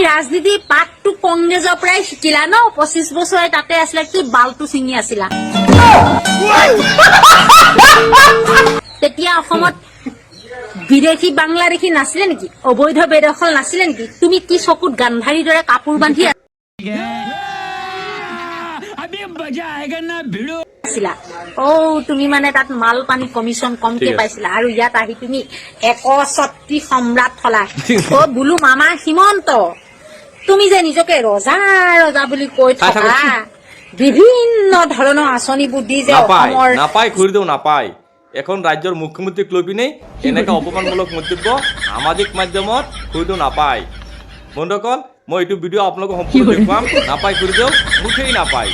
ৰাজনীতি পাঠটো কংগ্ৰেছৰ পৰাই শিকিলা ন? 25 বছৰে তাতে আছিলা, কি বালটো ছিঙি আছিলা? তেতিয়া অসমত বিদেশী বাংলাদেশী নাছিলে নেকি? অবৈধ বেদখল নাছিলে নেকি? তুমি কি চকুত গান্ধাৰীৰ দৰে কাপোৰ বান্ধি अभी मजा आएगा ना भिड़ो। আছিলা? অ, তুমি মানে তাত মাল পানী কমিশ্যন কমকে ঠিক আছে। পাইছিলা আৰু ইয়াত আহি তুমি একছত্ৰী সম্ৰাট হলা। অ বোলো মামা হিমন্ত, তুমি যে নিজকে ৰজা ৰজা বুলি কৈ চাই থকা, থাকক। বিভিন্ন ধৰণৰ আঁচনিবোৰ দি যে নাপায়। অসমৰ নাপায় খুৰীদেউ, নাপায়। এখন ৰাজ্যৰ মুখ্যমন্ত্ৰীক লৈ পিনে এনেকৈ অপমানমূলক মন্তব্য সামাজিক মাধ্যমত খুৰীদেউ নাপায়। বন্ধুসকল, মই এইটো ভিডিঅ' আপোনালোকক সম্পূৰ্ণ দেখুৱাম। নাপায় খুৰীদেউ, মুঠেই নাপায়।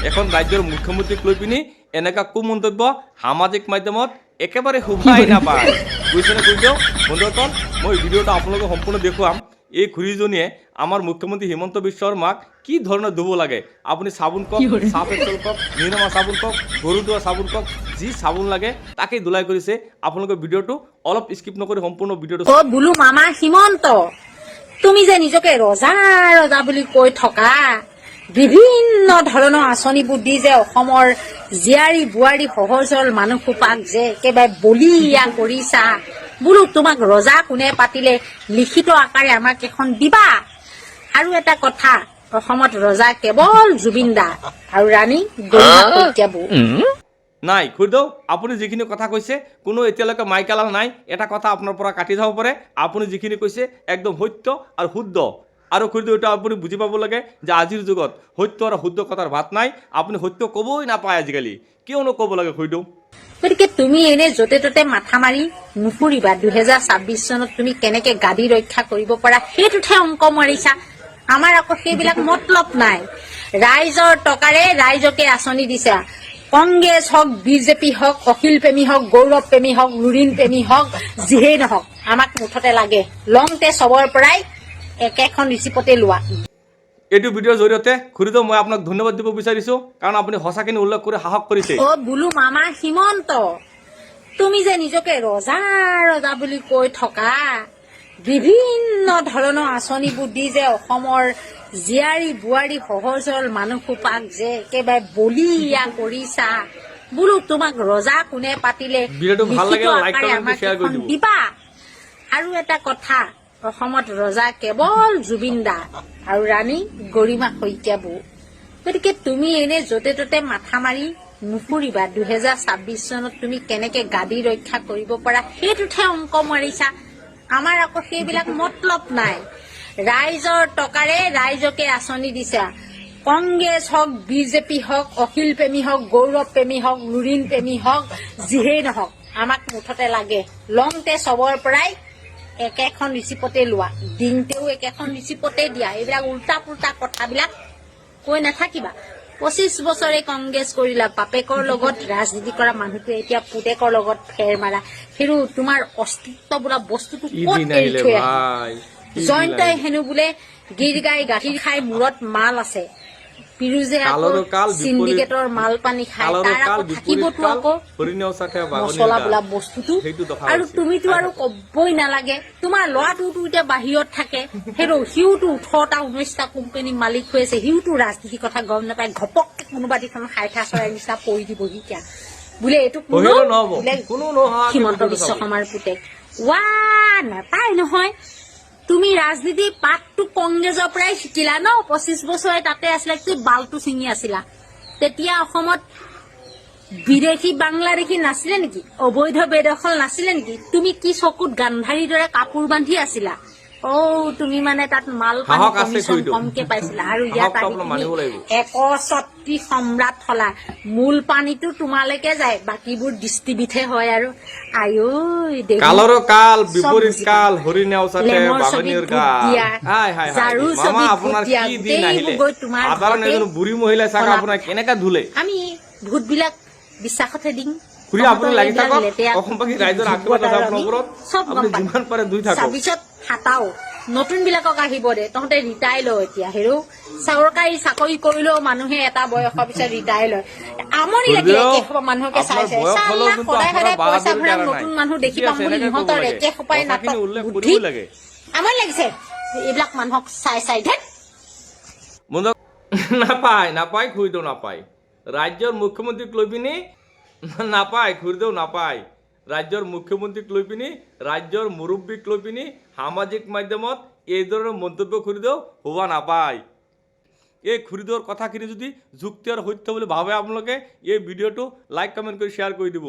এখন ৰাজ্যৰ মুখ্যমন্ত্ৰীক লৈ পিনি এনেকুৱা কুমন্তব্য সামাজিক মাধ্যমত একেবাৰে শোভাই নাপায়, বুজিছেনে খুৰীদেউ? বন্ধুসকল, মই ভিডিঅ'টো আপোনালোকক সম্পূৰ্ণ দেখুৱাম। এই খুৰীজনীয়ে আমাৰ মুখ্যমন্ত্ৰী হিমন্ত বিশ্ব শৰ্মাক কি ধৰণে ধুব লাগে, আপুনি চাবোন কওক, চাৰ্ফ এক্সেল কওক, নিৰমা চাবোন কওক, গৰু ধোৱা চাবোন কওক, যি চাবোন লাগে তাকেই ধুলাই কৰিছে। আপোনালোকে ভিডিঅ'টো অলপ স্কিপ নকৰি সম্পূৰ্ণ ভিডিঅ'টো অ বোলো মামা হিমন্ত, তুমি যে নিজকে ৰজা ৰজা বুলি কৈ থকা, বিভিন্ন ধৰণৰ আঁচনিবোৰ দি যে অসমৰ জীয়াৰী বোৱাৰী সহজ সৰল মানুহ সোপাক যে একেবাৰে বলিয়া কৰিছা, বোলো তোমাক ৰজা কোনে পাতিলে? লিখিত আকাৰে আমাক এখন দিবা। আৰু এটা কথা, অসমত ৰজা কেৱল জুবিন দা আৰু ৰাণী গৰিমা শইকীয়া বৌ। নাই খুৰীদেউ, আপুনি যিখিনি কথা কৈছে কোনো এতিয়ালৈকে মাইকালাল নাই। এটা কথা আপোনাৰ পৰা কাটি যাব পাৰে, আপুনি যিখিনি কৈছে একদম সত্য আৰু শুদ্ধ। আৰু খুৰীদেউ, এইটো আপুনি বুজি পাব লাগে যে আজিৰ যুগত সত্য আৰু শুদ্ধ কথাৰ ভাত নাই। আপুনি সত্য ক'বই নাপায় আজিকালি। কিয়নো ক'ব লাগে খুৰীদেউ? গতিকে তুমি এনে য'তে ত'তে মাথা মাৰি নুফুৰিবা। 2026 চনত তুমি কেনেকে গাদী ৰক্ষা কৰিব পাৰা সেইটোতহে অংক মাৰিছা। আমাৰ আকৌ সেইবিলাক মতলব নাই। ৰাইজৰ টকাৰে ৰাইজকে আঁচনি দিছা। কংগ্ৰেছ হওক, বিজেপি হওক, অখিল প্ৰেমী হওক, গৌৰৱ প্ৰেমী হওক, লুৰিণ প্ৰেমী হওক, যিহেই নহওক, আমাক মুঠতে লাগে। লওঁতে চবৰ পৰাই একেখন ৰিচিপতে লোৱা। এইটো ভিডিঅ'ৰ জৰিয়তে খুৰীদেউ, মই আপোনাক ধন্যবাদ দিব বিচাৰিছোঁ, কাৰণ আপুনি সঁচাখিনি উল্লেখ কৰি সাহস কৰিছে। অ বোলো মামা হিমন্ত, তুমি যে নিজকে ৰজা ৰজা বুলি কৈ থকা, বিভিন্ন ধৰণৰ আঁচনিবোৰ দি যে অসমৰ জীয়াৰী বোৱাৰী সহজ সৰল মানুহ সোপাক যে একেবাৰে বলিয়া কৰিছা, বোলো তোমাক ৰজা কোনে পাতিলে? ভিডিঅ'টো ভাল লিখিত লাগিলে লাইক, আকাৰে কমেণ্ট, আমাক শ্বেয়াৰ কৰি এখন দিব। দিবা। আৰু এটা কথা, অসমত ৰজা কেৱল জুবিন দা আৰু ৰাণী গৰিমা শইকীয়া বৌ। গতিকে তুমি এনে য'তে ত'তে মাথা মাৰি নুফুৰিবা। 2026 চনত তুমি কেনেকে গাদী ৰক্ষা কৰিব পাৰা সেইটোতহে অংক মাৰিছা। আমাৰ আকৌ সেইবিলাক মতলব নাই। ৰাইজৰ টকাৰে ৰাইজকে আঁচনি দিছা। কংগ্ৰেছ হওক, বিজেপি হওক, অখিল প্ৰেমী হওক, গৌৰৱ প্ৰেমী হওক, লুৰিণ প্ৰেমী হওক, যিহেই নহওক, আমাক মুঠতে লাগে। লওঁতে চবৰ পৰাই একেখন ৰিচিপতে লোৱা, দিওঁতেও একেখন ৰিচিপতে দিয়া। এইবিলাক উল্টা পুল্টা কথাবিলাক কৈ নাথাকিবা। 25 বছৰে কংগ্ৰেছ কৰিলা, বাপেকৰ লগত ৰাজনীতি কৰা মানুহটোৱে এতিয়া পুতেকৰ লগত ফেৰ মাৰা। সেইটো তোমাৰ অস্তিত্ব বোলা বস্তুটো কি ক'ত দিন এৰি আহিলে থৈ আহিলা? ভাই, কি দিন জয়ন্তই আহিলে। হেনো বোলে গীৰ গাই গাখীৰ খাই মূৰত মাল আছে, পিৰুজে আকৌ কালৰো কাল বিপৰীত চিণ্ডিকেটৰ মাল পানী খায়। কালৰো তাৰ কাল আকৌ বিপৰীত থাকিবতো কাল, আকৌ হৰিণেও চাখে বাগনিৰ মছলা গাল। বোলা বস্তুটো। সেইটো দশা আৰু হৈছে। তুমিতো আৰু কবই নালাগে, তোমাৰ ল'ৰাটোতো এতিয়া বাহিৰত থাকে। সেইটো সিওতো 18টা 19টা কোম্পানীৰ মালিক হৈ আছে। সিওতো ৰাজনীতিৰ কথা গম নাপায়। ঘপককে কোনোবা দিনাখন খাই চৰাই নিচিনা পৰি দিবহি এতিয়া বোলে এইটো কোনো পঢ়িলেও নহ'ব। বোলে কোনো নোহোৱাকে হিমন্ত ভিডিঅ'টো বিশ্ব চাব। শৰ্মাৰ পুতেক। ৱা, নাপায় নহয়। তুমি ৰাজনীতি পাঠটো কংগ্ৰেছৰ পৰাই শিকিলা ন? 25 বছৰে তাতে আছিলা, কি বালটো ছিঙি আছিলা? তেতিয়া অসমত বিদেশী বাংলাদেশী নাছিলে নেকি? অবৈধ বেদখল নাছিলে নেকি? তুমি কি চকুত গান্ধাৰীৰ দৰে কাপোৰ বান্ধি আছিলা? অ, তুমি মানে তাত মাল পানী সাহস আছে কমিশ্যন খুৰীদেউ। কমকে পাইছিলা আৰু ইয়াত সাহসটো আহি আপোনাৰ তুমি মানিব লাগিব। একছত্ৰী সম্ৰাট হলা। মূল পানীটো তোমালৈকে যায়, বাকীবোৰ ডিষ্ট্ৰিবিউটহে হয়। আৰু আয়ৈ দেহি। কালৰো কাল চব বিপৰীত বুজি কাল, পাওঁ। হৰিণেও চাখে লেমৰ ছবিত বাগনিৰ ভোট গাল। দিয়া, হাই হাই হাই, ঝাৰুৰ মামা, ছবিত ভোট আপোনাৰ দিয়া, কি দিন গোটেইবোৰ আহিলে। গৈ তোমাৰ সাধাৰণ ঘৰতে এজন বুঢ়ী মহিলাই চাগে কলা। আপোনাক কেনেকা ধুলে। আমি ভোটবিলাক বিশ্বাসতহে দিম। খুৰী, আপুনি তহঁতৰ লাগি এইবিলাক থাকক। লেতেৰা অসমবাসী ৰাইজৰ আশীৰ্বাদ আছে আৰু আপোনাৰ আমি ওপৰত। চব গম আপুনি পালো। যিমান পাৰে ধুই থাকক। 26ত হাতাও নতুন বিলাকক আহিব দে। তহঁতে ৰিটায়াৰ ল এতিয়া। হেৰৌ, চৰকাৰী চাকৰি কৰিলেও মানুহে এটা বয়সৰ পিছত ৰিটায়াৰ লয়। আমনি লাগিলে খুৰীদেউ, একে সোপা মানুহকে আপোনাৰ চাই চাই। বয়স চাল্লা, হ'লেও কিন্তু সদায় আপোনাৰ সদায় পইচা বাহাদুৰি ভৰাম এৰা নাই। নতুন মানুহ দেখি ঠিকে পাম আছে, বুলি এনেকে ক'ব ইহঁতৰ লাগে। একে সোপাই কথাখিনি নাটক উল্লেখ বুদ্ধি কৰিবই লাগে। আমনি লাগিছে। এইবিলাক মানুহক চাই চাই ধেত। বন্ধু, নাপায়, নাপায় খুৰীদেউ, নাপায়। ৰাজ্যৰ মুখ্যমন্ত্ৰীক লৈ পিনি নাপায় খুৰীদেউ, নাপায়। ৰাজ্যৰ মুখ্যমন্ত্ৰীক লৈ পিনি, ৰাজ্যৰ মুৰব্বীক লৈ পিনি সামাজিক মাধ্যমত এই ধৰণৰ মন্তব্য খুৰীদেউ হ'ব নাপায়। এই খুৰীদেউৰ কথাখিনি যদি যুক্তি আৰু সত্য বুলি ভাবে আপোনালোকে, এই ভিডিঅ'টো লাইক, কমেণ্ট কৰি শ্বেয়াৰ কৰি দিব।